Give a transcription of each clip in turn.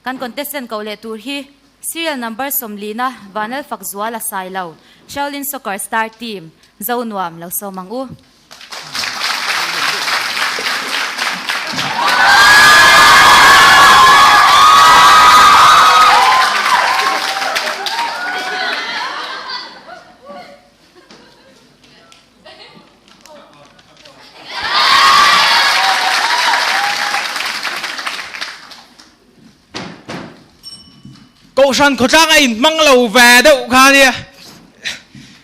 Kan contestant koh leh tur hi Serial number 40 na Vanlal Fakzuala Sailo, Shaolin Soccer Star Team, Zonuam lo sawm ang u. Kohhran khawtlang a inhmang lo ve deuh kha nia.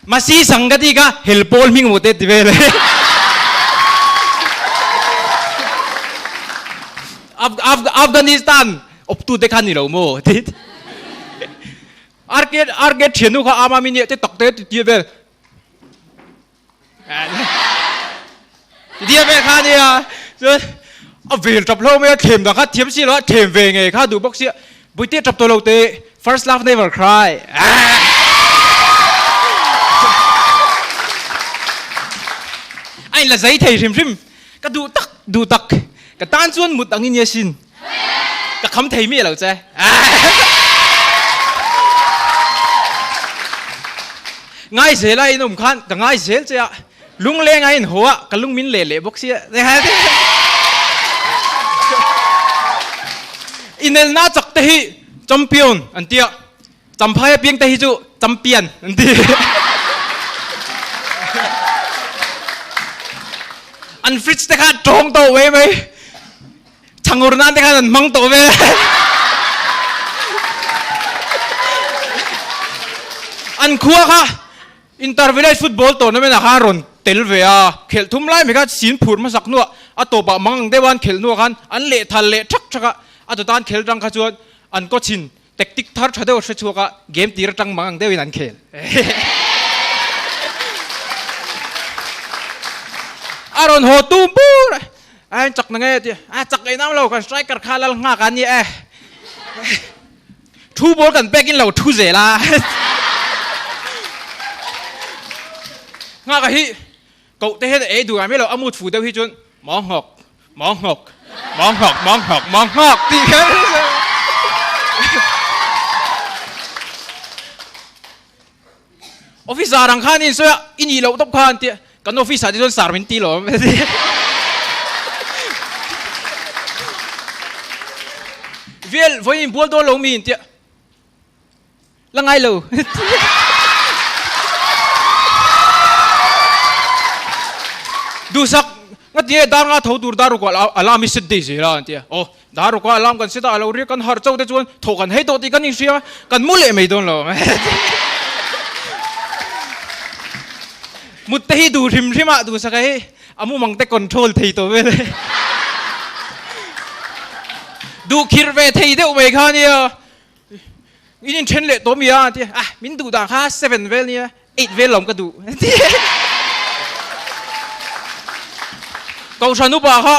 Masi sang ka ti kha hel pawl hming maw te ti vel e. Afghanistan awptu te kha ni lo maw ti. Arke arke thiannu kha ama mi nia te tak te ti vel. Ti vel kha nia. Chuan a vel tap hlo mai a thlem dang kha thiam si lo a thlem ve ngei kha duh bawk sia. Buite tap tawh lo te first love never cry. A in la zai thei hrim hrim. Ka duh tak duh tak. Ka tan chuan mut ang i nia sin. Ka kham thei mi lo che. Ngai zel a in um khan ka ngai zel che a. Lungleng a in haw a ka lung min leh leh bawk sia. Inelna chak te hi champion an tia. Champhai apiang te hi chu champion an ti. An fridge te kha tawng to ve mai. Changur nan te khan an hmang tawh vel. An khua kha Inter Village Football Tournament ah khan rawn tel ve a, khelh thum lai mai khan sin phur hmasak hnuah a tawpah mang ang deuh a an khelh hnuah khan an lehthal leh thak thak a, a tutan khel tang kha chuan an coach-in tactic thar tha deuh a hre chhuak a, game tir atang mang ang deuhin an khel. A rawn haw tum bur a, a en chak na nge ti, a chak ngei nam lo kan striker kha lal nghak a nia e. Thu ball kan pek in lo thu zel a. Nghak a hi koh te hian ei duh ngai mai lo, a mut fu deuh hi chuan mawng nghawk mawng nghawk mawng nghawk mawng nghawk mawng nghawk tih kher Officer ang khan in sawi a, i nih loh tawp kha an ti a, kan office ah te chuan sar min ti lo a ti. Vel vawiin bual dawn lo mi in ti a, la ngai lo. Duhsak nga ti e dar nga tho tur dar ruk ah alarm i set daih zel a an ti a, aw dar ruk ah alarm kan set a alo riak kan harh chauh te chuan thawh kan hei tawh tih kan inhria a, kan mu leh mai dawn lo. Mut te hi duh hrim hrim ah duhsak a hi a mumang te control thei tawh vel e. Duh khirh ve thei deuh mai kha nia. In in then leh tawh mi a ti a, min duh dan kha seven vel nia, eight vel lawm ka duh ti. Kohhran upa kha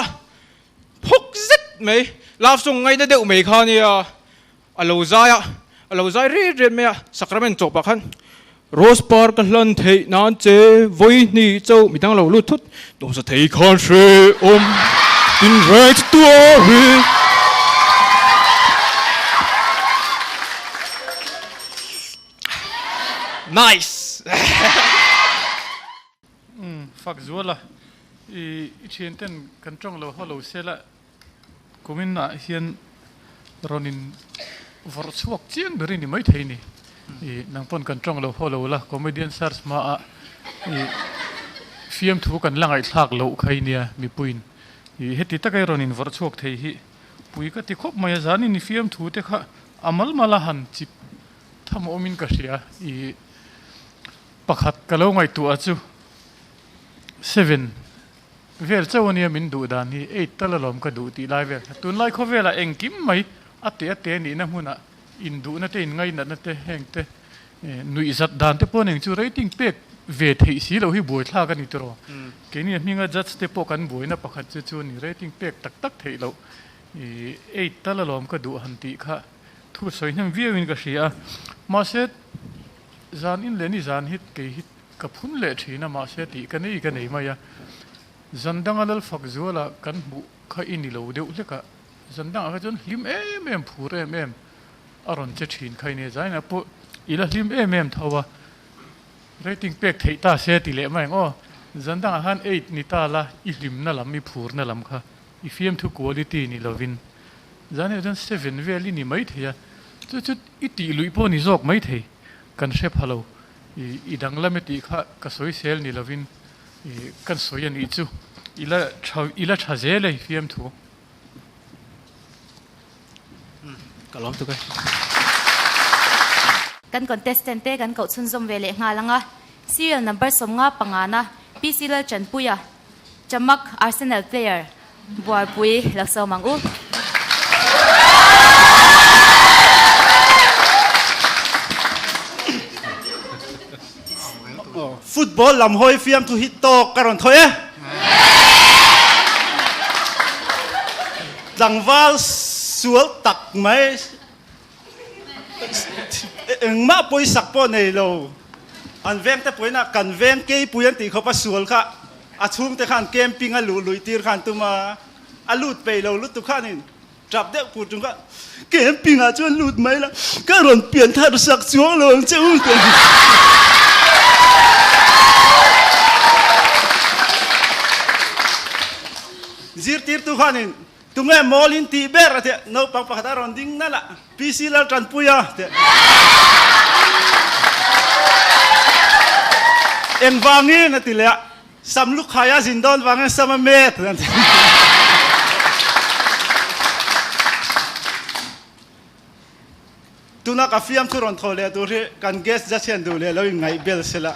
phawk zet mai, love song ngaina deuh mai kha nia, a lo zai a, a lo zai riat riat mai a, sacrament chawp ah khan Rose par ka hlan theih nan che vawi hnih chauh midang lo lut thut dawmsa thei khan hre awm tin reng chu tuar hi. Nice. Umm fak zual a, i thian ten kan tawng lo haw lo se la Kumin ah hian rawn in vawrh chhuak chiang ber i ni maithei ni. I nang pawn kan tawng lo haw lo la, comedian search hma ah i fiamthu kan la ngaihthlak loh kha i nia mipuiin. I heti taka i rawn in vawrh chhuak thei hi pui ka ti khawp mai a, zanin i fiamthu te kha a mal mal a han chip tham awmin ka hria. I pakhat ka lo ngaihtuah chu seven Vel chauh ania min duh dan hi eight tal alawm ka duh tih lai vel kha. Tunlai khawvelah engkim mai a te a te nihna hmunah induhna te inngainatna te heng te nuihzat dan te pawh eng chu rating pek ve theih si loh hi buaithlak a ni tiraw. Keini a hminga judge te pawh kan buaina pakhat chu chu a ni rating pek tak tak theih loh eight tal alawm ka duh han tih kha thu sawi hnem viauin ka hria a. Mahse zan in leh ni zan hi kei hi Ka phun leh thin a, mahse tih ka nei ka nei mai a. Zan danga Lalfak zuala kan hmuh kha i ni lo deuh hlek a. Zan dangah kha chuan hlim em em, phur em em a rawn che thin kha i nia. Zainah pawh i la hlim em em tho a, rating pek theih ta se ti leh mai ang aw. Zan dangah khan eight ni ta la, i hlimna lam, i phurna lam kha i fiamthu quality ni lovin zainah chuan seven vel i ni maithei a, chu chu i tih luih pawh ni zawk maithei kan hre pha lo. I danglam e tih kha ka sawisel ni lovin kan sawi a nih chu i la tha i la tha zel e i fiamthu. Ka lawm tuk e. Kan contestant te kan koh chhunzawm ve leh nghal ang a, Serial number 50 pangana PC Lalchanpuia, Chamak Arsenal player Buarpui lo sawm ang u. Football lam hawi fiamthu hi tawk ka rawn thawi e. Tlangval sual tak mai engmah pawisak pawh nei lo an veng te pawhin a kan veng keipui an tih khawp a sual kha a chhungte khan camping a luh luih tir khan tum a a lut peih lo lutuk khanin tap deuh pur chung kha camping ah chuan lut mai la ka rawn pian thar sak chuang lo ang che u te zirtirtu khanin Tunge mawl in tih ber a teh naupang pakhat a rawn ding nalh a, PC Laltanpui a teh. Engvangin a ti leh a, Sam lukhai a zin dawn vangin sam a met a ti. Tuna ka fiamthu rawn thaw leh tur hi kan guest judge hian duh leh lo in ngaih bel sela.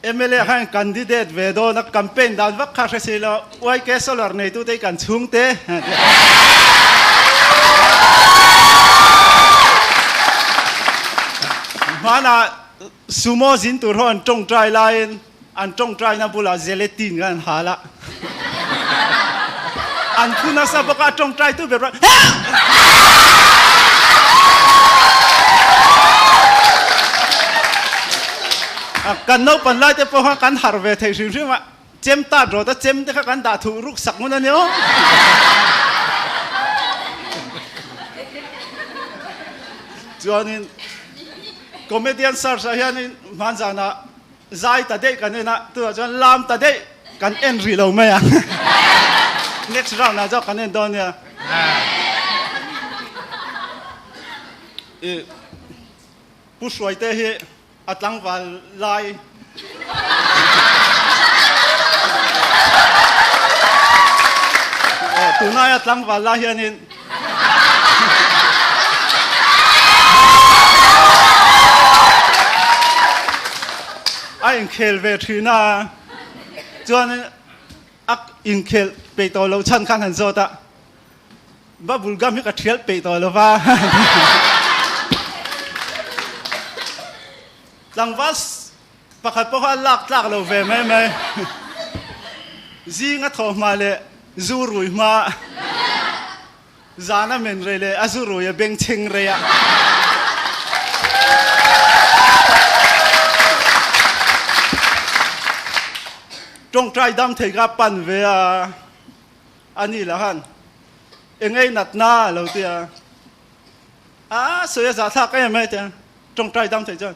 Mla khan candidate ve dawn a, campaign dan vak kha hre si lo, YK Solar neitute hi kan chhungte. Hmanah sumo zin tur ho an tawngtai laiin an tawngtaina bulah gelatin khan an hal a, an phu nasa bawk a, a tawngtaitu ber pawh Kan naupan lai te pawh kha kan harh ve thei hrim hrim a, chem tat rawt a chem te kha kan dah thuh ruk sak ngun a nia aw. Chuanin comedian search ah hianin hmanzanah Zai ta daih kan en a, tunah chuan lam ta daih kan en rih lo mai ang. Next round ah zawk kan en dawn nia. I Pu Hruaite hi a tlangval lai Tunai a tlangval lai hianin A inkhel ve thin a, chuan a inkhel peih tawh loh chhan khan han zawt a, bubble gum hi ka thial peih tawh lo va. Tlangval Pakhat pawh kha a lak tlak lo ve mai mai. Zing a thawh hma leh zu rui hma, zan a men rei leh a zu rui a beng chheng rei a. Tawngtai dam thei kha pan ve a, a ni lah khan engei natna a lo ti a. A sawi a zahthlak em mai te, tawngtai dam thei chuan.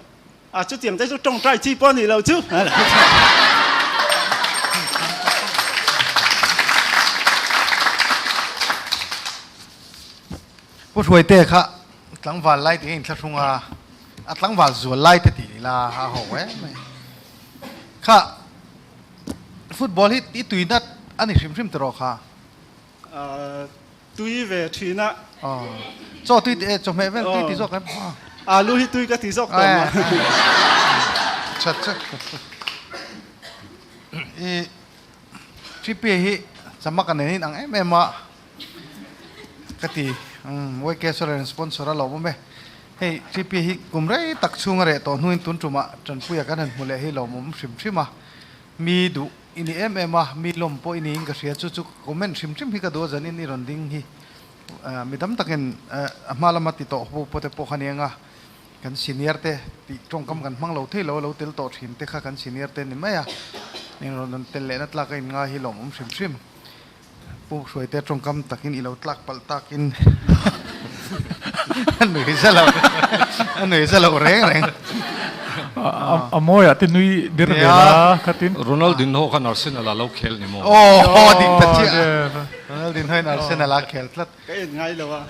A chutiang te chu tawngtai chi pawh a nih loh chu. Pu Hruaite kha tlangval lai tih a inthlahrung a, a tlangval zual lai te tih ila a ho em mai. Kha football hi i tui nat a ni hrim hrim tiraw kha? Tui ve thin a. Chaw tui tih e, chawhmeh vel tui ti zawk em? Alu hi tui ka ti zawk tawh ma. That chu. I Tripe hi chamak a nen in ang em em a ka ti. YK Solar sponsor a lawm awm e. Hei Tripe hi kum rei tak chhung a reh tawh hnuin tun tumah Tanpuia kan han hmu leh hi lawmawm hrim hrim a. Mi duh I ni em em a, mi lawm pawh i niin ka hria, chu chu comment hrim hrim hi ka duh a zanin i rawn ding hi mi tam takin a hma lama ti tawh ho pawh te pawh kha nia nga kan senior te tih tawngkam kan hmang lo thei lo a lo tel tawh thin te kha kan senior te ni mai a, eng rawn rawn tel lehna tlak a in ngai hi lawmawm hrim hrim. Pu Hruaite tawngkam takin i lo tlak palh takin a nui za lo a nui za lo reng reng. A mawiah te nui dir ve la khatin. Ronaldinho khan Arsenal a lo khel ni maw? Aw dik ta chiah. Ronaldinho in Arsenal a khel tlat. Ka en ngai lo a.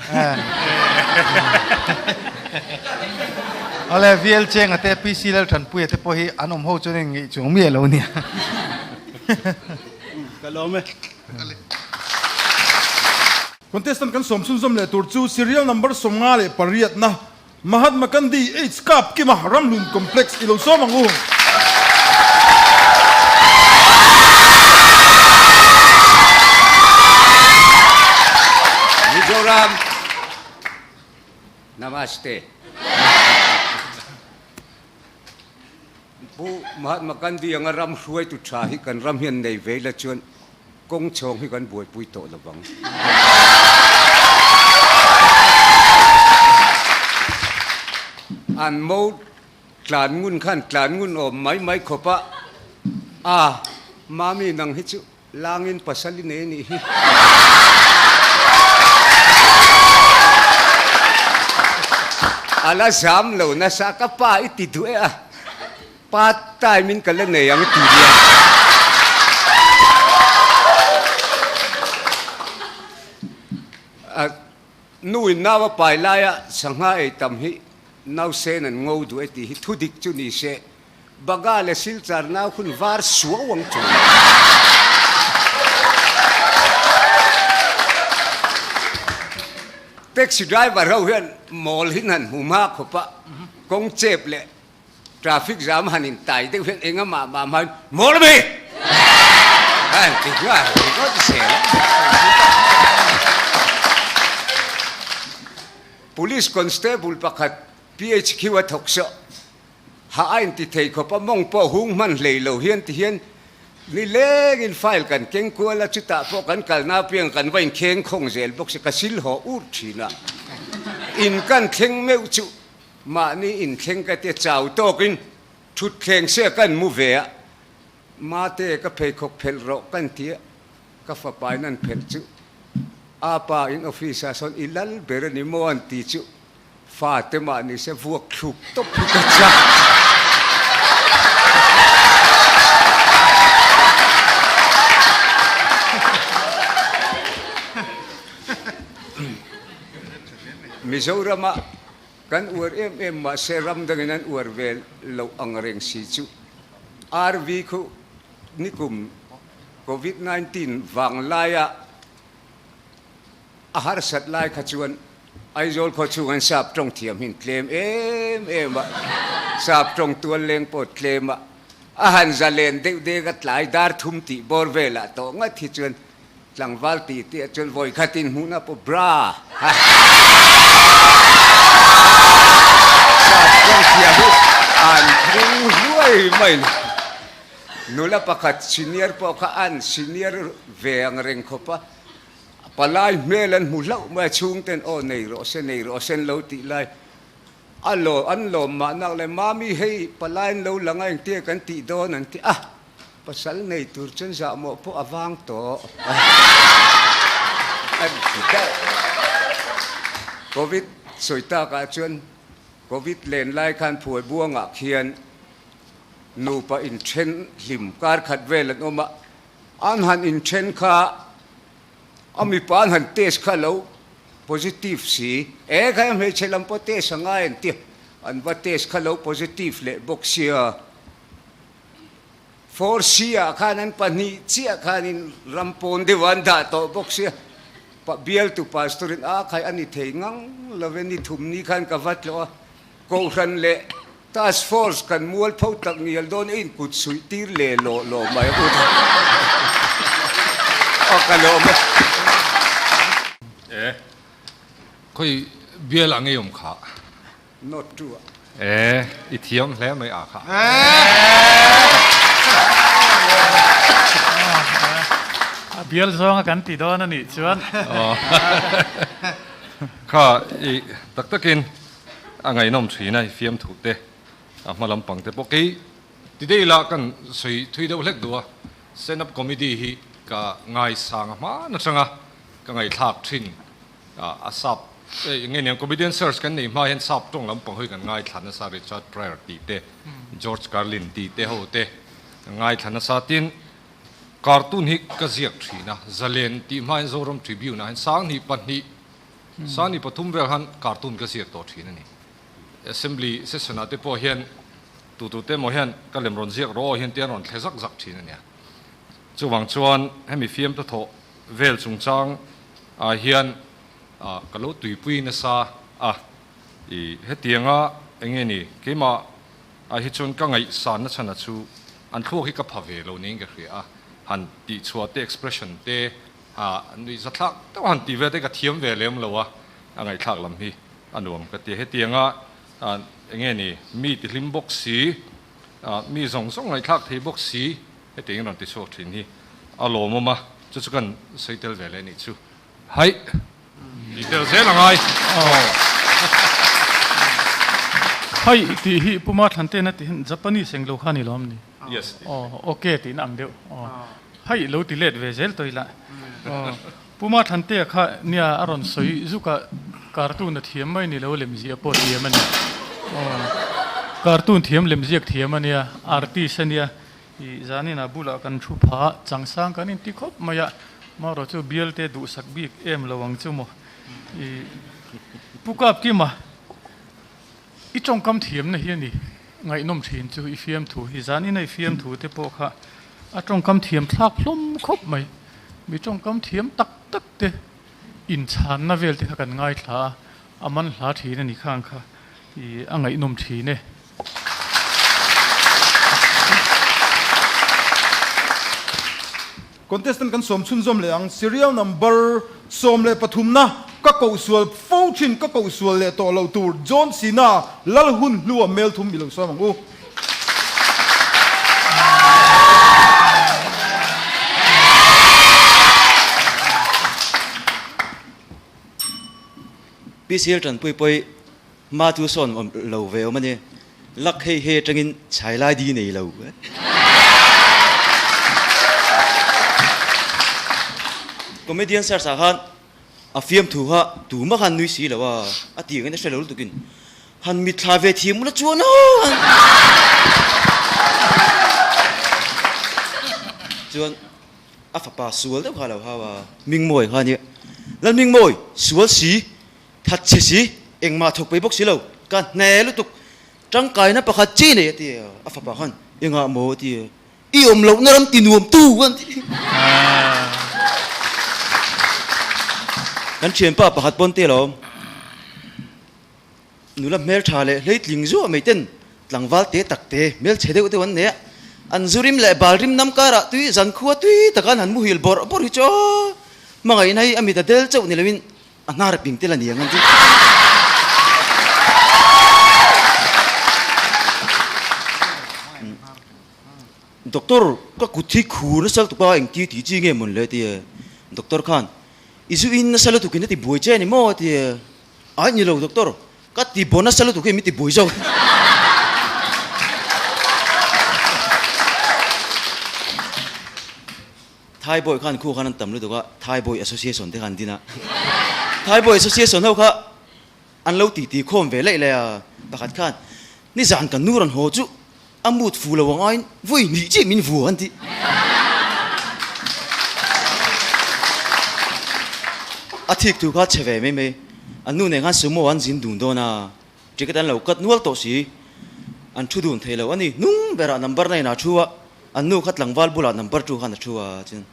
Awle VL Chenga te PC Lalthanpuia te pawh hi an awm ho chuan in ngeih chuang miah lo nia. Ka lawm e. Contestant kan sawm chhunzawm leh tur chu serial number 58 na Mahatma Gandhi H Kap Kima Ramhlun Complex i lo sawm ang u. Mizoram Namaste. Pu Mahatma Gandhi anga ram hruaitu tha hi kan ram hian nei ve ila chuan kawng chhawng hi kan buaipui tawh lo vang. An mo tlan ngun khan tlan ngun awm mai mai khawp a, a mami nang hi chu langin pasal i nei a nih hi. A la zam lo nasa ka pa i ti duh e a. Part time in ka la nei ang ti nia. A nu in nau a pai laia sangha ei tam hi nausen an ngo duh e tih hi thu dik chu ni se, Baga leh Silchar nau hun var suau ang chu. Taxi driver ho hian mawl hi han hmu hma khawp a, kawng chep leh Traffic jam han in tai deuh hian eng amah mah hmain mawl a mi! Han ti nghal ringawt zel a. Police constable pakhat PHQ a thawk sawh ha a inti thei khawp a, mawng pawh hung hman hlei lo hian ti hian nilengin file kan keng kual a, chutah pawh kan kalna apiang kan va inkheng khawng zel bawk si, ka sil haw ur thin a, in kan thleng meuh chu Mahni inthleng ka tia chau tawkin thutthleng se kan mu ve a, Mate ka pheikhawk phelh rawh kan ti a, ka fapain an phelh chu a pa in office ah sawn i lal ber a ni maw an ti chu fate mahni se vuak thluk tawp hi ka chak. Mizoram ah Kan uar em em mahse ram dangin an uar ve loh ang reng si chu RV khu nikum Covid 19 vang laia a harsat lai kha chuan Aizawl khaw chhung an sap tawng thiam hin tlem em em a, sap tawng tual leng pawh tlem a, a han zalen deuh dek a tlai dar thum tih bawr velah tawh ngat hi chuan Tlangval ti tih ah cun voikhat in hmuhnak paoh bra Sap zong thiam hi an phung hluai mai lo. Nula pakhat senior pawh kha an senior ve ang reng khawp a, palai hmel an hmu hlauh mai a, chhungten aw nei rawh se nei rawh se an lo tih lai a lawm an lawm mahnak le mami hei palai an lo lang a engtia kan tih dawn an ti a. Pasal nei tur chuan zahmawh pawh a vang tawh a ti daih. Covid sawi takah chuan Covid len lai khan phuai buangah khian nupa inthen hlim kar khat vel an awm a, an han inthen kha a mipa an han test kha lo positive si, e kha hmeichhe lam pawh test a ngai an ti a, an va test kha lo positive leh bawk sia. 4C ah khan an pahnih chiah khanin ram pawn deuh an dah tawh bawk sia, bialtu pastor in a khai a ni thei ngang lo e, ni thum ni khan ka va tlawh a, Kohhran leh Task Force kan mual pho tak ngial dawn e in kut suih tir leh lawh lawh mai a u ta aw ka lawm e. E, khawi bial ah ngei awm kha. Not true a. E, i thiam hle mai a kha. A bial zawnga kan ti dawn a nih chuan. Kha i tak takin a ngaihnawm thin a, i fiamthu te, a hma lampang te pawh kei ti dei la kan sawi thui deuh hlek duh a, stand up comedy hi. ka ngaisang a hman atanga ka ngaihthlak thin a sap nge niang comedian search kan neih hma hian sap tawng lampang hawi kan ngaithla nasa Richard Pryor tih te George Carlin tih te ho te kan ngaithla nasa tin cartoon hi ka ziak thin a zalen tih hma hian Zoram Tribune ah hian 2002 2003 vel khan cartoon ka ziak tawh thin a ni. Assembly session ah te pawh hian tu tu te emaw hian ka lem rawn ziak rawh aw hian te an rawn thle zak zak thin a nia. Chuvang chuan hemi fiamta thawh vel chungchang ah hian ka lo tuipui nasa a, i hetianga eng nge ni keimah ah hi chuan ka ngaihsan na chhan a chu an thluak hi ka pha ve lo niin ka hria a, han tihchhuah te expression te nuihzathlak deuh han tih vel te ka thiam ve lem lo a, a ngaihthlak lam hi. A nuam ka ti. Hetianga eng nge ni, mi ti hlim bawk si, mi zawng zawng ngaihthlak thei bawk si, hetiang in rawn ti chhuak thin hi a lawmawm a, chu chu kan sawi tel ve leh anih chu. Haih! Tih tel zel a ngai. Haih tih hi Puma Thlanten a ti hian Japanese eng lo kha ni lawm ni? Yes. Aw, ok tihna ang deuh. Aw, haih lo ti let ve zel tawh ila. Aw. Puma Thantea kha nia a rawn sawi zuk a, cartoon a thiam mai ni lo, lemziah pawh thiam a ni. Aw, cartoon thiam lemziak thiam a nia, artist a nia, ih zanin a bulah kan thu pha changsang kan inti khawp mai a, marawh chu bialte duhsak bik em lo ang chu maw. Ih, Pu Kapkima, i tawngkam thiamna hi a ni, ngaihnawm thin chu i fiamthu hi, zanin a i fiamthu te pawh kha a tawngkam thiam thlak hlawm khawp mai. Mi tawngkam thiam tak tak te inchhanna vel te kha kan ngaithla a, a man hla thin a ni khang kha i a ngaihnawm thin e. Contestant kan sawm chhunzawm leh ang, serial number 13 na ka kohsual fo thin ka kohsual leh tawh loh tur John Cena lal hun hlua mel thum i lo sawm ang u. PCL tanpui pawi hma chu sawn awm lo ve awm a ni. Lak hei hei atangin chhai lai di nei lo. Comedian search ah khan a fiamthu kha tumah khan nui si lo a, a tih angin a hre lo lutukin han mitthla ve thiam ula chuan aw chuan a fapa sual deuh kha a lo hau a, Mingmawi kha a nia, Lalmingmawi sual si That chhe si, engmah thawk pei bawk si lo, ka hne lutuk, tangkaina pakhat chi nei a ti a, a fapa khan, engah maw a ti a, i awm lohna ram ti nuam tu an ti. Kan thianpa pakhat pawn te lo, nula hmeltha leh hleitling zuah mai ten tlangval te tak te hmelchhe deuh deuh an nei a, an zu rim leh bal rim nam karah tui zankhua tui taka an han muhil bawrh bawrh hi chu aw, hmangaihna hi a mit a del chauh ni loin A hnar ping tel a ni ang an ti. Doctor ka kut hi khur nasa lutuk a engti ti chi nge mawn le ti e. Doctor khan i zu in nasa lutuk in a ti buai che a ni maw a ti e. Ai ni lo doctor ka ti baw nasa lutuk hi min ti buai zawk. Thai boy khan khu khan an tam lutuk a, Thai boy association te kha an din a. Thai boy association ho kha an lo titi khawm ve laih laih a, pakhat khan nizan kan nu rawn haw chu a mood fu lo ang aiin vawi hnih chiah min vua an ti. A thik thu kha chhe ve mai mai, an nu nen khan sumo an zin dun dawn a, ticket an lo cut nual tawh si, an thu dun thei lo a ni, hnung berah number nine ah thu a, An nu kha tlangval bulah number two khan a thu a, chuan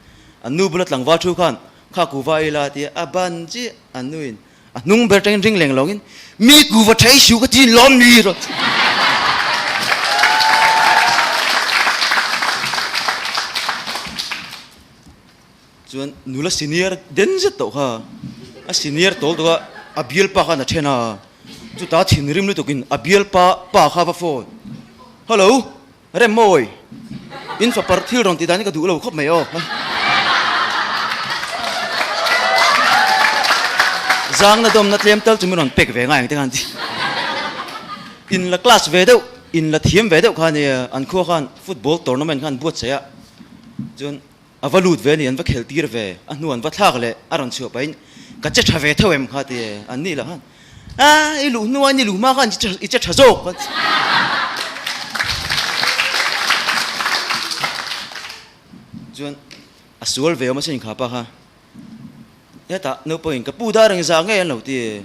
an nu bula tlangval thu khan kha kuva ei la tia a ban chiah an nu in a hnung ber atangin ring leng lawngin mi kuva tha ei su ka ti lawm mi rawh chuan nula senior den zet tawh kha a senior tawl tawh a a bialpa khan a then a chutah thinrim lutukin a bialpa pa kha va phone hello Remawi, in fapar thil rawn ti dan hi ka duh lo khawp mai aw. Zangna dawmna tlem tal chu min rawn pek ve ngai ang te khan ti. In la class ve deuh, in la thiam ve deuh kha nia, an khua khan football tournament khan buatsaih a, chuan. A va lut ve a ni, an va khel tir ve, a hnu an va thlak leh a rawn chhuah pahin ka che tha ve tho em kha ti e, an nih lah khan a i luh hnuah i luh hma khan i che tha zawk a ti. Chuan a sual ve awm asin kha pa kha, hetah naupangin ka pu dar engzah nge an lo ti e.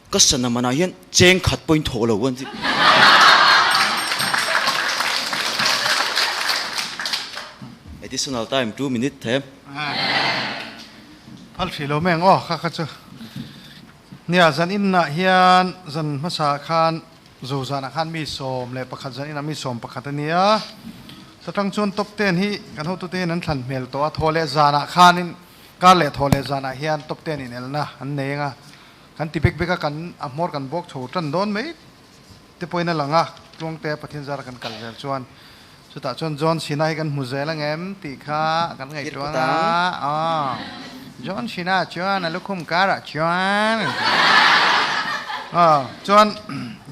Ka sana manah hian cheng khat pawhin thawh lo an ti. Additional time 2 minute the. Phal hrih lo meng aw kha kha chu. Nia zan innah hian zan hmasa khan zo zanah khan mi 11 zan inah mi 11 a nia. Satang chuan top 10 hi kan hotute hian an thlan hmel tawh a, thaw leh zanah khanin kar leh thaw leh zanah hian top 10 inelna an nei ang a. Kan ti bek bek a, kan a hmawr kan bawk chho tan dawn mai te pawhin a lang a, Tluangte Pathian zara kan kal zel chuan chutah chuan John Cena hi kan hmu zel ang em tih kha kan ngaihtuah ang a, aw John Cena chuan a lukhum karah chuan aw chuan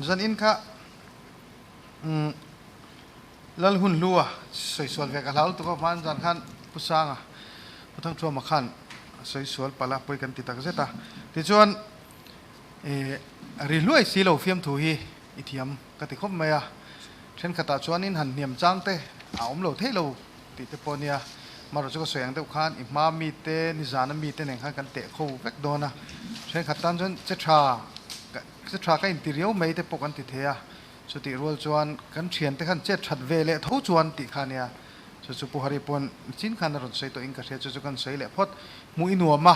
zan in kha umm Lal hun hlu a sawi sual ve ka hlau lutuk a, hman zan khan Pu Sanga, Pu Thangthuama khan a sawi sual palh a, pawi kan ti tak zet a. Tichuan ih ri hluai si lo fiamthu hi i thiam ka ti khawp mai a, thenkhatah chuanin han hniam chang te a awm lo thei lo tih te pawh a nia. Amaherawhchu chu ka sawi ang deuh khan i hma mite, nizana mite nen khan kan teh kho vek dawn a, thenkhat tan chuan che tha, che tha ka inti riau mai te pawh kan ti thei a. Chutih rual chuan kan thiante khan chet that ve leh tho chuan tih kha nia, chu chu Pu Hari pawn chin khan a rawn sawi tawh in ka hria, chu chu kan sawi leh phawt. Hmuh i nuam a,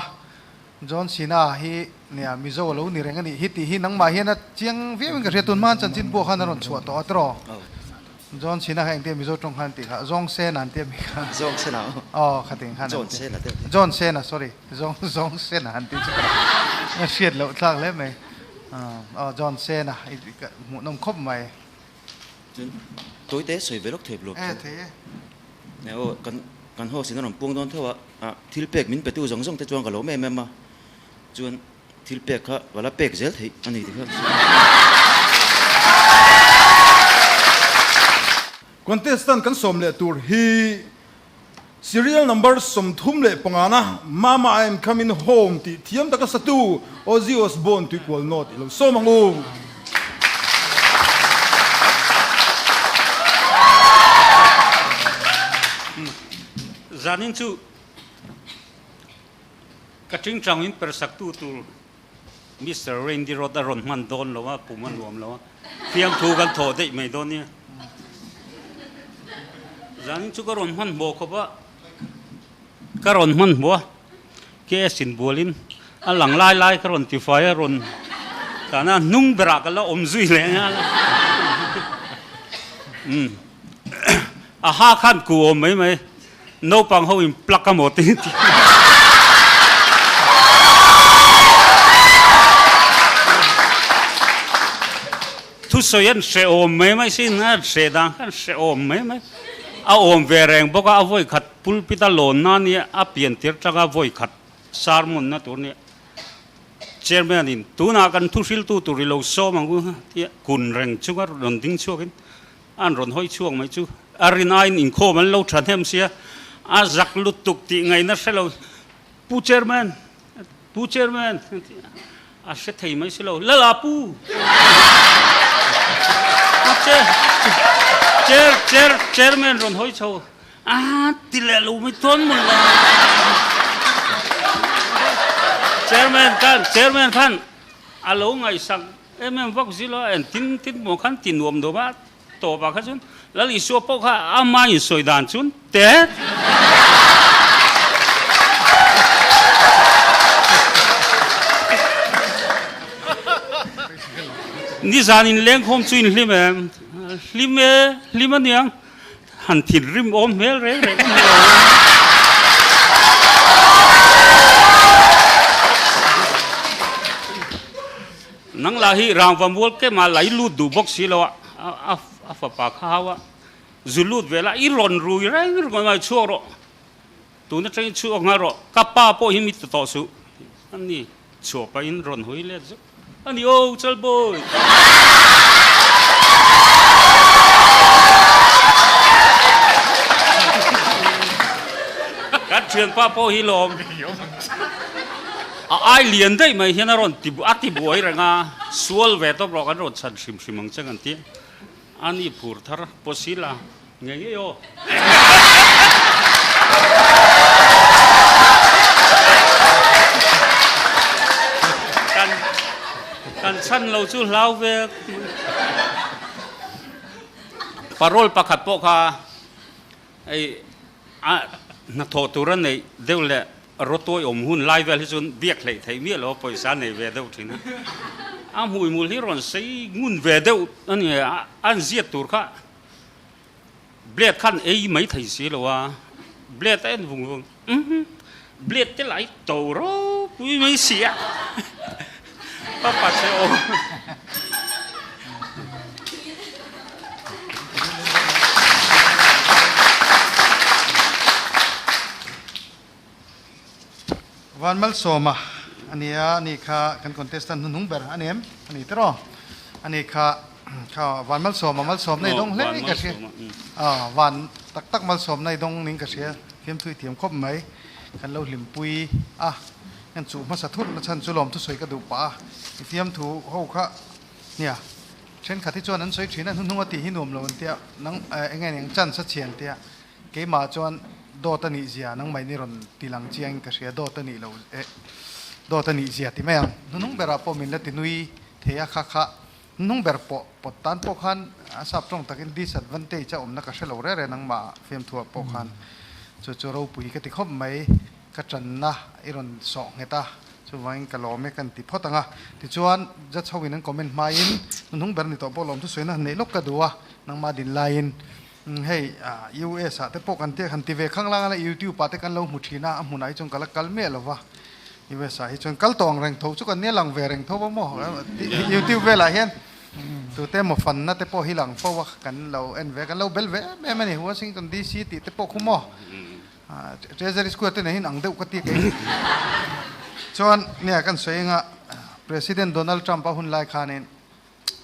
John Cena hi nia Mizo a lo ni reng a nih hi tih hi nangmah hian a chiang viau in ka hria, tunhma an chanchin pawh khan a rawn chhuah tawh a tiraw? John Cena kha engtia Mizo tawng khan tih kha, Zawng Sena an tia mi kha. Zawng Sena aw. Aw khating khan an ti. John Cena deuh. John Cena sorry, Zawng Zawng Sena an tih chu ka hriat loh thlak hle mai. Aw John Cena i hmuhnawm khawp mai. Chuan tawite sawi ve lawk thei blog chu. E thei e. Ne aw kan kan host in a rawn puang dawn tho a, ah thil pek min petu zawng zawng te chuan ka lo em em a, chuan thil pek kha ka la pek zel theih a ni ti kha. Contestant kan sawm leh tur hi Serial number 35 na Mama I am coming home tih thiam taka satu Ozzy Osbourne tuikual nawt i lo sawm ang u. Zanin chu ka tingtang in persak tu tur Mister Randy Roth a rawn hman dawn lo a, pum a nuam lo a, fiamthu kan thawh daih mai dawn nia. Zanin chu ka rawn hman hmuh khawp a, ka rawn hman hmuh a, KS in bualin a lang lai lai ka rawn tifai a rawn tana hnung berah ka la awm zui leh nghal a. Umm a ha khan ku awm mai mai. Naupang ho in plug a maw ti ti. Thusawi an hre awm mai mai sin a hre dan kha an hre awm mai mai. A awm ve reng bawk a, a vawi khat pulpit a lawn na nia, a pian tir tanga vawi khat sermon na tur nia. Chairman in tunah kan thuhriltu tur i lo sawm ang u tia kun reng chunga rawn ding chhuakin An rawn hawi chhuak mai chu a rin aiin inkhawm an lo tha hnem sia, a zak lutuk tih ngaihna hre lo, Pu Chairman, Pu Chairman a hre thei mai si lo, Lala Pu, Pu Chair, Chair, Chair, Chairman rawn hawi chho, a ti leh lo mai tawn mawn lo. Chairman khan, Chairman khan a lo ngaihsak Em em vak zil a, en tin tin maw khan ti nuam nuam a, tawp ah kha chuan Lal Isua pawh kha ama insawi dan chuan te. Nizan in lengkhawm chu in hlim em? Hlim e, hlim aniang. Han thinrim awm hmel reng reng a ni lo. Nang lah hi rangva mual kema lai lut duh bawk si lo a, a fapa kha hau a, zu lut ve la i rawn rui reng reng mai chhuak rawh, tun atangin chhuak nghal rawh, ka pa pawh hi mi ti tawh suh a ni, chhuah pahin rawn hawi let zeuh a ni aw Chalbawi. thianpa pawh hi lawm a ai lian daih mai hian a rawn ti a ti buai reng a, sual ve tawp rawh kan rawn chhan hrim hrim ang che kan ti a ni phur thar pawsila ngei ngei aw. Kan kan chhan lo chu hlau ve parole pakhat pawh kha hei a hnathawh tur a neih deuh leh rawtuai awm hun lai vel hi chuan biak hleih theih miah lo a pawisa nei ve deuh thin a a hmuihmul hi rawn sei ngun ve deuh a ni a an ziat tur kha Blade khan ei mai thei si lo a, blade a en vung vung, umm blade te lai to ropui mai si a, papa che aw. Van Malsawma a nia, ani kha kan contestant hnuhnung ber a ni em? A ni tiraw? Ani kha kha Van Malsawma malsawmna i dawng hle ka hria. Aw van tak tak malsawmna i dawng ning ka hria, fiamthu i thiam khawp mai. Kan lo hlimpui a, kan chuh hmasa thut na chhan chu lawmthu sawi ka duh pah a, i fiamthu ho kha nia thenkhat hi chuan an sawi thin a, hnuhnung a tih hi nuam lo an tia, nang eng nge ni ang chance a chhian tia. Keimah chuan dawt a nih zia nangmah in i rawn ti lang chiang in ka hria, dawt a nih lo eh, dawt a nih zia ti mai ang. Hnunung berah pawh min la ti nui thei a, kha kha hnunung ber pawh pawt tan pawh khan a sap tawng takin disadvantage a awmna ka hre lo rere nangmah fiamthuah pawh khan chu chu ropui ka ti khawp mai, ka tanna i rawn sawh nghet a, chuvangin ka lawm e kan ti phawt ang a. Tichuan judge ho in an comment hmain hnunung ber ni tawh pawh lawmthu sawiin a han neih lawk ka duh a, nangmah din laiin. Hei US ah te pawh kan ti han ti ve khang lang a YouTube ah te kan lo hmu thin a, a hmunah hi chuan ka la kal miah lo va, US ah hi chuan kal tawh ang reng tho chu kan nia lang ve reng tho va maw YouTube velah hian tute emaw fanna te pawh hi lang fo a kan lo en ve kan lo bel ve em em a ni Washington DC tih te pawh khu maw Treasury Square te nen hian ang deuh ka ti kei chuan nia kan sawi anga President Donald Trump a hun lai khanin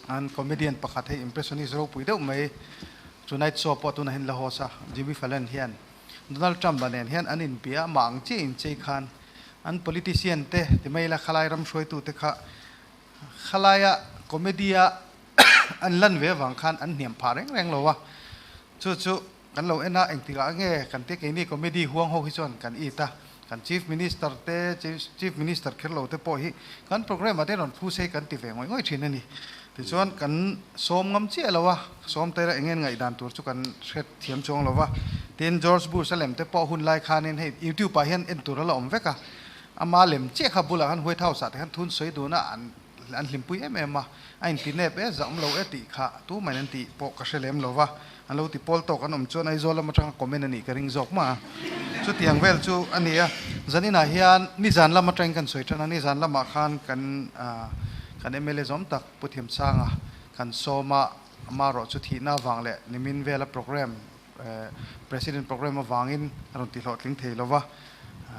An comedian pakhat hei impressionist ropui deuh mai Tonight Show pawh tunah hian la host a, Jimmy Fallon hian Donald Trump a nen hian an inbia a, mah ang chiah inchei khan an politician te ti mai ila khalai ram hruaitu te kha khalaia comedy a an lan ve avang khan an hniam phah reng reng lo a, chu chu Kan lo en a, engtikah nge kan te keini comedy huang ho hi chuan kan it a, kan Chief Minister te, Chief Minister kher lo te pawh hi kan programme ah te rawn phu sei kan ti ve ngawih ngawih thin a ni. Tichuan kan sawm ngam chiah lo a, sawm te eng nge ngaihdan tur chu kan hre thiam chuang lo va. Tin, George Bush a lem te pawh hun lai khanin hei YouTube ah hian en tur a la awm vek a, ama lem chiah kha bulah khan White House ah te khan thun sawi dun a, an an hlimpui em em a, a inti nep e, zah awm lo e tih kha tumah in an tih pawh ka hre lem lo va. An lo ti pawl tawk an awm chuan Aizawl lam atanga comment a nih ka ring zawk mah a. Chutiang vel chu a ni a. Zaninah hian nizan lam atangin kan sawi tan a, nizan lamah khan kan kan mla zawm tak Pu Thiamsanga kan sawm a, amaherawh chu thihna avang leh nimin vela program President program avangin a rawn ti hlawhtling thei lo va,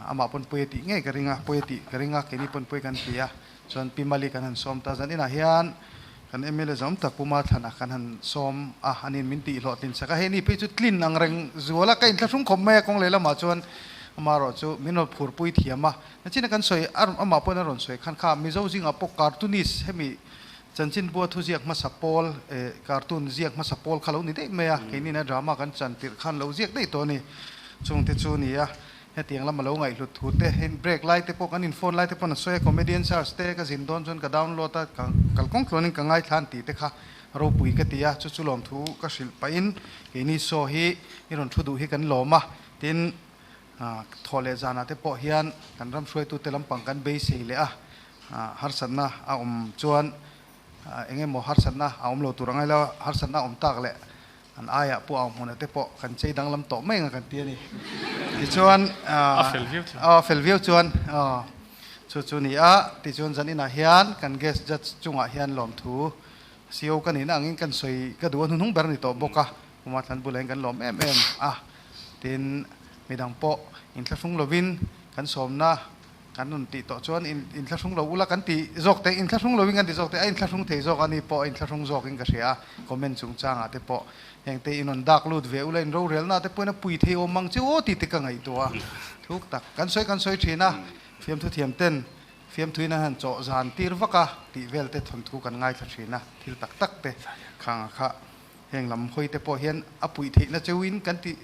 amah pawn pawi a tih ngei ka ring a, pawi a tih ka ring a, keini pawn pawi kan ti a. Chuan Pi Mali kan han sawm ta, zaninah hian kan mla zawm tak Pu Mathlan-a kan han sawm a, aniin min tih hlawhtlin sak a, hei ni phei chu tlin ang reng zual a, ka inthlahrung khawp mai a, kawng leh lamah chuan amaherawh chu min rawn phurpui thiam a, nachina kan sawi amah pawhin a rawn sawi khan kha Mizo zingah pawh cartoonist hemi chanchinbua thuziak hmasa pawl eh cartoon ziak hmasa pawl kha lo ni daih mai a, keinin a drama kan chan tirh khan lo ziak daih tawh a ni, chungte chu ni a. Hetiang lama lo ngaihhlut thu te, hei break lai te pawh kan in phone lai te pawn a sawi a, comedian search te ka zin dawn chuan ka download a, ka kalkawng tluanin ka ngaithla an tih te kha ropui ka ti a, chu chu lawmthu ka hrilh pahin keini show hi i rawn thu duh hi kan lawm a, tin thawh leh zanah te pawh hian kan ram hruaitute lampang kan beisei leh a, harsatna a awm chuan eng emaw harsatna a awm lo tur angai lo, harsatna a awm tak leh An aiah pawh au hmunah te pawh kan chei danglam tawh mai anga kan ti a ni. Tichuan A fel viau chuan. A fel viau chuan chu chu ni a. Tichuan zan inah hian kan guest judge chungah hian lawmthu CO ka nihna angin kan sawi ka duh a hnuhnung ber a ni tawh bawk a. Puma thlan bulah hian kan lawm em em a. Tin midang pawh inthlahrung lovin kan sawmna. Kan rawn tih tawh chuan in inthlahrung lo ula kan ti zawk te, inthlahrung loin kan ti zawk te, a inthlahrung thei zawk a ni pawh a inthlahrung zawkin ka hria a, comment chungchangah te pawh heng te in rawn dak lut ve ula in rorelna te pawhin a pui thei awm ang che aw tih te ka ngaihtuah a, thuk tak kan sawi kan sawi thin a, fiamthu thiam ten fiamthuin an han chawh zan tir vak a tih vel te thawnthu kan ngaithla thin a, thil tak tak te khang a kha. Heng lam hawi te pawh hian a puih theihna cheuhin kan tih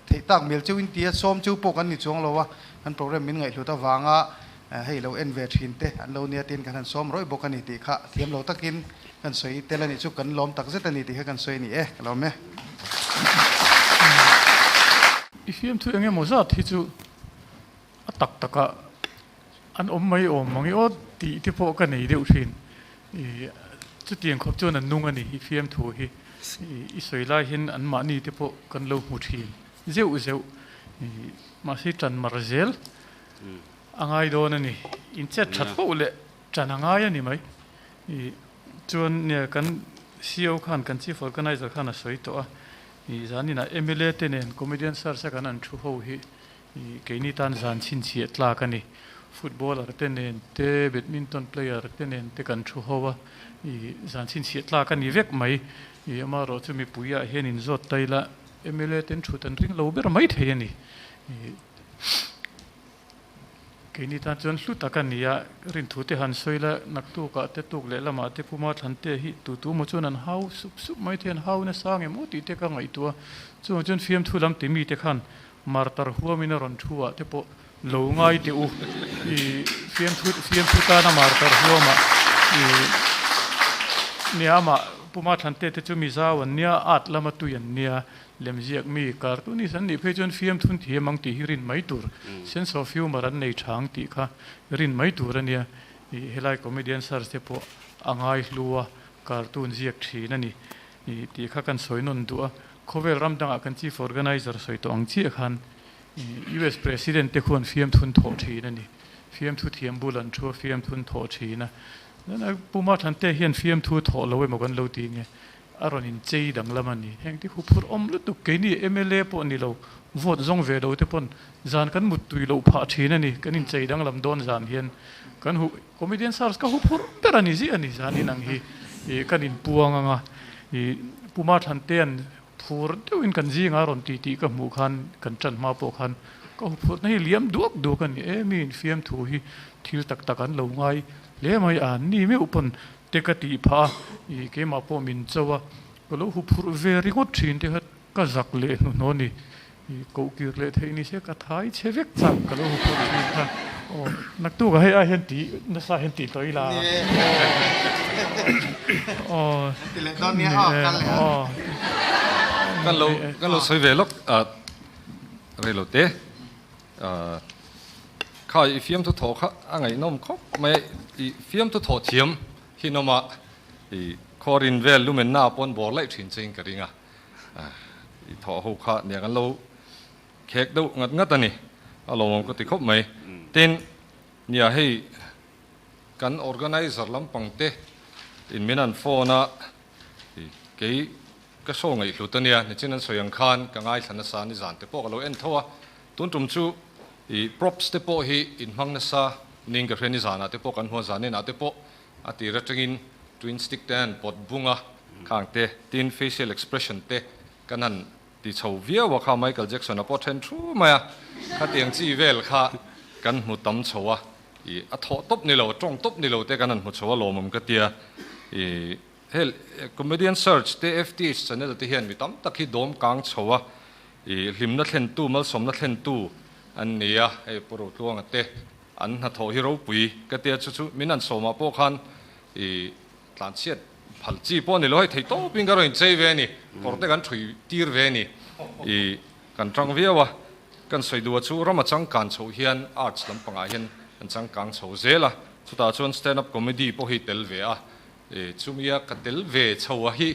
theih tak mial cheuhin tia sawm cheu pawh kan ni chuang lo a, kan program min ngaihhlut avanga hei lo en ve thin te an lo nia tiin kan han sawm rawih bawk a ni tih kha thiam lo takin kan sawi tel a nih chu kan lawm tak zet a ni tih kha kan sawi a ni e, ka lawm e. I fiamthu eng emaw zat hi chu a tak takah An awm mai awm mang i aw tih te pawh ka nei deuh thin. I chutiang khawp chuan an nung a ni i fiamthu hi. I sawi lai hian an mahni te pawh kan lo hmu thin zeuh zeuh. I mahse tan mar zel a ngai dawn a ni. In chet that poh leh tan a ngai a ni mai. I chuan nia kan CO khan kan Chief Organizer khan a sawi tawh a. I zaninah mla te nen Comedian Search a kan an thu ho hi Keini tan zan chhinchhiah tlak a ni. Footballer te nen te, badminton player te nen te kan thu ho a, ih zan chhinchhiah tlak a ni vek mai. Ih amaherawh chu mipuiah hian inzawt ta ila mla ten thut an ring lo ber mai thei a ni. Ih keini tan chuan hlu tak a ni a, rinthu te han sawi la, naktukah te tuk leh lamah te Puma Thlante hi tu tu maw chuan an hau sup sup mai thei, an hau nasa ngem aw tih te ka ngaihtuah a. Chuvang chuan fiamthu lam ti mite khan Martar huamin a rawn thu ah te pawh lo ngai teh u. I fiamthu fiamthu tana martar huamah i nia amah Puma Thlante te chu Mizau an nia, at lama tui an nia, lemziak mi cartoonist an nih phei chuan fiamthun thiam ang tih hi rin mai tur, sense of humour an nei tha ang tih kha rin mai tur a nia. I helai comedian search te pawh a ngai hlu a, cartoon ziak thin a ni i tih kha kan sawi nawn duh a. Khawvel ram dangah kan Chief Organizer sawi tawh ang chiah khan US President te khuan fiamthun thawh thin a ni. Fiamthu thiam bul an thu a, fiamthun thawh thin a. Pu Mathante hian fiamthu thawh lo emaw kan lo ti nge, a rawn inchei danglam a ni. Heng te hu phur awm lutuk, keini mla pawh ni lo, vote zawng ve lo te pawn zan kan mut tui loh phah thin a ni. Kan inchei danglam dawn zan hian kan hu Comedian Search ka hu phur ber a ni ziah a ni zan inang hi kan inpuang ang a, ih Pu Mathlantea'n phur deuhin kan zingah a rawn ti tih ka hmuh khan kan ṭan hma pawh khan ka hu phurna hi liam duak duak a ni e, mi infiam thu hi thil tak tak an lo ngai hle mai a, ni meuh pawn te ka tih phah a, ih keimah pawh min cho a, ka lo hu phurh ve ringawt ṭhin te kha Ka zak leh hnuhnawh ni. I koh kir leh theih ni se ka thai chhe vek chak ka lo hupawh thin kha. Aw naktuk ah hei ai hian ti nasa hian ti tawh ila. Aw. Ti leh dawn nia aw kal leh a. Kan lo kan lo sawi ve lawk a rei lo te. Kha i fiamthu thawh kha a ngaihnawm khawp mai i fiamthu thawh thiam hi nawm a i khawrin vel lumenna pawn bawr laih thin che in ka ring a. I thawh ho kha nia kan lo khek deuh ngat ngat a ni. A lawmawm ka ti khawp mai. Tin, nia hei kan organizer lampang te in min an phone a, kei ka show ngaihhlut a nia, nichin an sawi ang khan ka ngaithla nasa nizan te pawh ka lo en tho a. Tun tum chu i props te pawh hi in hmang nasa ning ka hria nizanah te pawh kan hmuh a, zaninah te pawh A tir atangin twin stick te an pawt bung a, khang te, tin facial expression te kan han ti chho viau a kha Michael Jackson a pawh then thu mai a, khatiang chi vel kha kan hmu tam chho a, ih a thawh tawp ni lo, a tawng tawp ni lo te kan han hmu chho a lawmawm ka tia, ih hel comedian search te FTH channel te hian mi tam tak hi dawm kang chho a, ih hlimna thlentu malsawmna thlentu an ni a, hei Pu Rotluanga te An hnathawh hi ropui ka tia chu chu min an sawmah pawh khan i tlanchhiat phal chi pawh a ni lo hei thei tawpin ka rawn inchei ve a ni, kawr te kan thui tir ve a ni i kan tang viau a, kan sawi duh a chu rama changkan chhoh hian arts lampangah hian an changkang chho zel a, chutah chuan stand up comedy pawh hi tel ve a, i chumia ka tel ve chho a hi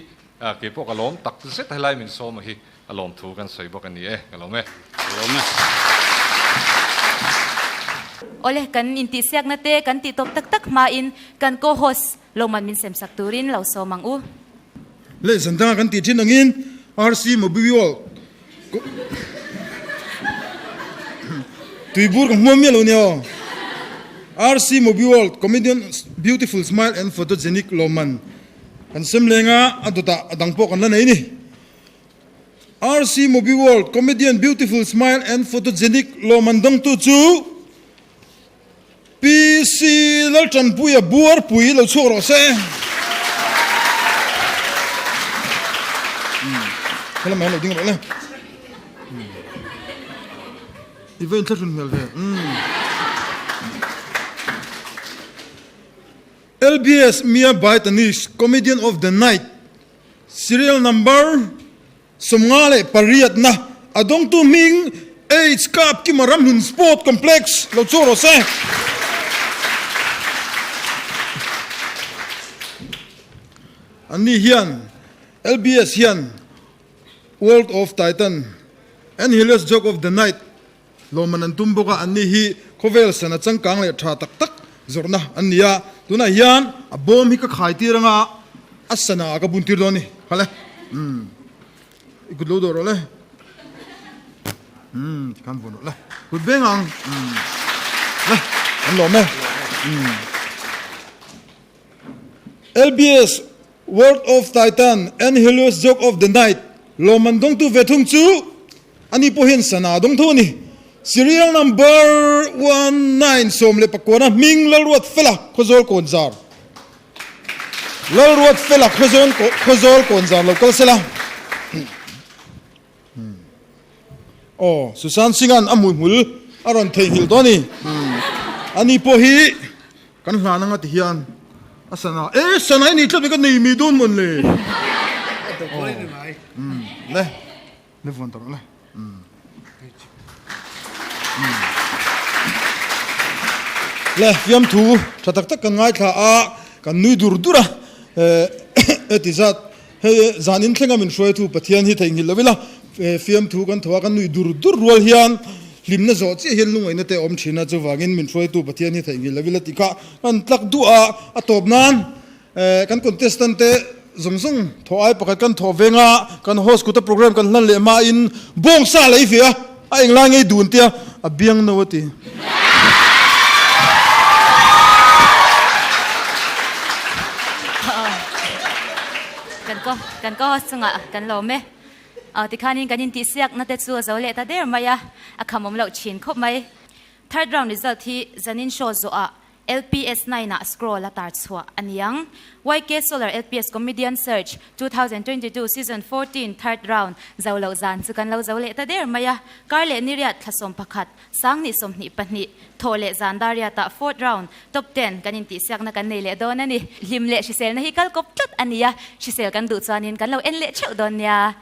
kei pawh ka lawm tak zet a helai min sawm a hi A lawmthu kan sawi bawk a ni e, ka lawm e. Ka lawm e. Awle, kan intihsiakna te kan tih tawp tak tak hmain kan co-host Lawman min semsak turin lo sawm ang u. Leh zan danga kan tih thin angin RC Mobiwall Tuibur ka hmuam miah lo nia aw. RC Mobi World Comedian Beautiful Smile and Photogenic lawmman kan sem leng a, a dawtah a dang pawh kan la nei a ni. RC Mobi World Comedian Beautiful Smile and Photogenic lawmman dawngtu chu PC Laltanpuia Buarpui lo chhuak rawh se. Helam ah hian lo ding rawh le. I va inthlahrun hmel ve. LBS Mia Baitanish Comedian of the Night Serial Number 58 na a dawngtu hming H Kap Kima Ramhlun Sport Complex lo chhuak rawh se. Anni hian LBS hian World of Titan and Helios Joke of the Night lawmman an tum bawk a, anni hi khawvel sana changkang leh tha tak tak zawrhna an ni a, tunah hian a bawm hi ka khai tir anga a sana ah ka bun tir dawn a ni, kha le, umm i kut lo dawh rawh le, umm tikhan vawn rawh le, kut veng ang, umm le an lawm e, umm. LBS World of Titan and Helios Joke of the Night lawmman dawngtu ve thung chu ani pawh hian sana a dawng tho a ni. Serial number 19 19 hming Lalruat Fela Khawzawl Kawnzar Lalruat Fela Khawzawl Khawzawl Kawnzar lo kal sela. Aw, Sushant Singh-a'n a hmuihmul a rawn theihnghilh tawh a ni. Ani pawh hi kan hlan anga ti hian a sana e, sana i ni tlat mai ka nei mi dawn mawn le. Aw, le, le vuan ta rawh le. Le, fiamthu tha tak tak kan ngaithla a, kan nui dur dur a, heti zat Hei zan in thlenga min hruaitu Pathian hi theihnghilh lo ila, fiamthu kan thaw a, kan nuih dur dur rual hian hlimna zawh chiah hian lungaihna te a awm thin a, chuvangin min hruaitu Pathian hi theihnghilh lo ila tih kha kan tlak duh a, a tawp nan kan contestant te zawng zawng thawh ai pakhat kan thawh veng a, kan host kuta program kan hlan leh hmain bawngsa lei ve a, a englai ngei dun tia a biang no a ti. Kan ko kan ko chungah kan lawm e. Aw tikhanin kan intihsiakna te chu a zo leh ta der mai a, a khamawm loh thin khawp mai. Third round result hi zanin show zawhah LPS nine ah scroll a tar chhuah a ni ang. YK Solar LPS Comedian Search 2022 Season 14 Third Round zo loh zan chu kan lo zo leh ta der mai a. Kar leh niriat thla 11, sang ni 22, thawh leh zan dariat ah Fourth Round Top Ten kan intihsiakna kan nei leh dawn a ni. Hlim leh hriselna hi kal kawp tlat a ni a, hrisel kan duh chuanin kan lo en leh theuh dawn nia.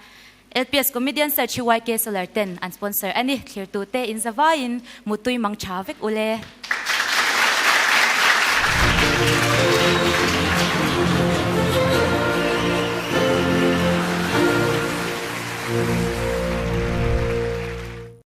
LPS Comedian Search hi YK Solar ten an sponsor a ni. Thlirtute in zavaiin mutui mang tha vek ule.